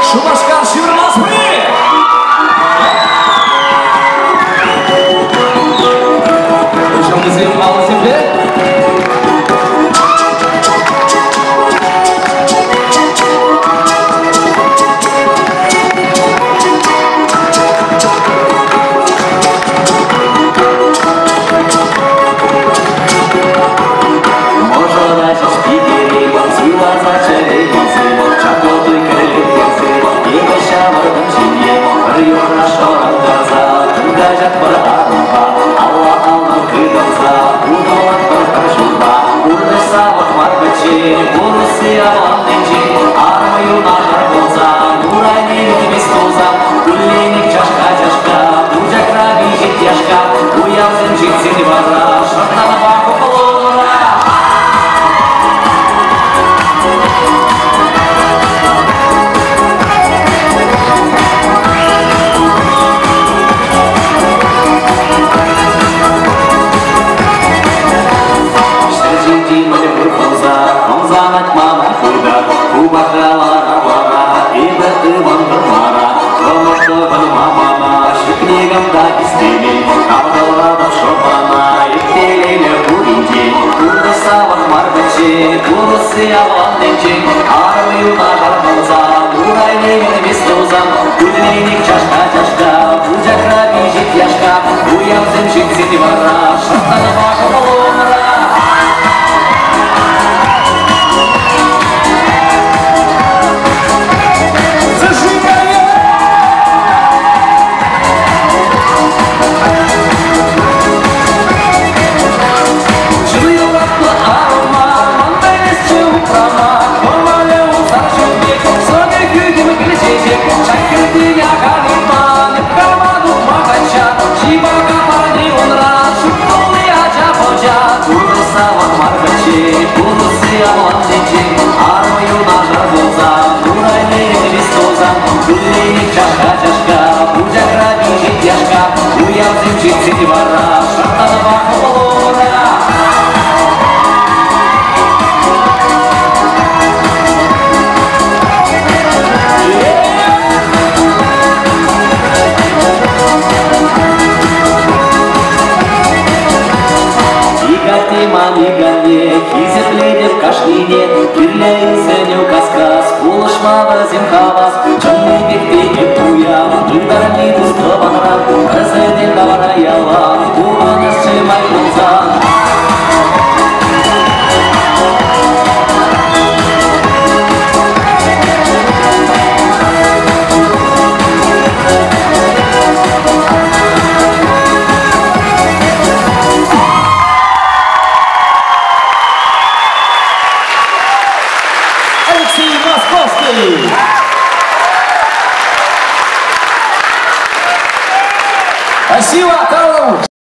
Шупашкар ҫывӑрмасть-и? Уҫӑлнисем алӑсемпе. Мӑшӑра ҫеҫ пикерен суйласа чӗрелесе, чаплӑ туй кӗрлеттерсе, эпӗ ҫавӑртӑм ҫемье, пӗр юрра шӑрантарса, каҫатпӑр арӑмпа, алла-аллӑн тытӑнса, утӑлатпӑр пӗр ҫулпа. Пурнӑҫ савӑк мар пӗччен, пурӑсси авланнинчен, арӑм юнашар пулсан, урайне ӳкмест пулсан, куллен ик чашка-чашка, пучахра пиҫет яшка, уявсем ҫитсен вара шӑрттанпа хуплура. Ҫӗр ҫинчи мӗнпур хӑмса, ӑмсанать мана хытӑ, хупахра лара-лара, эпӗ ывӑнтӑм вара, хӑвӑрт тӑхӑнма мана, ҫук никам та хистемен, тавталатӑп шӑпана, ирттерелле пуринчен, пурнӑҫ савӑк мар пӗччен, пурӑсси авланнинчен, арӑм юнашар пулсан, урайне ӳкмест тусан, куллен ик чашка-чашка, пучахра пиҫет яшка, уявсем ҫитсен вара, шӑрттанпа кӑмӑлӑмра. Зажигание! Юратнӑ арӑма, ман пӗлесчӗ упрама, кӑмӑлӗ усар ҫул пек, сӑнӗ хӳхӗм кӗл чечек, ҫак хӗрти якалиман, кама тухма качча, ҫипака парни унран, шутлӑ ача-пӑча. Турӑ савӑк мар пӗччен, пурӑсси авланнинчен, арӑм юнашар пулсан, урайне ӳкмест пулсан, куллен ик чашка-чашка, пучахра пиҫет яшка, уявсем ҫитсен вара, шӑрттанпа кӑмӑлура. Икатти ман иканне, хисеплетӗп кашнине, кирлӗ сӗнӳ кас-кас, пулӑшма вӗсем хавас, чӑннипех те эп пуян, ытарми тус-тӑванран, пӗр сӗтел тавра ялан, пурӑнасчӗ май пулсан. Алексей Московский! Спасибо!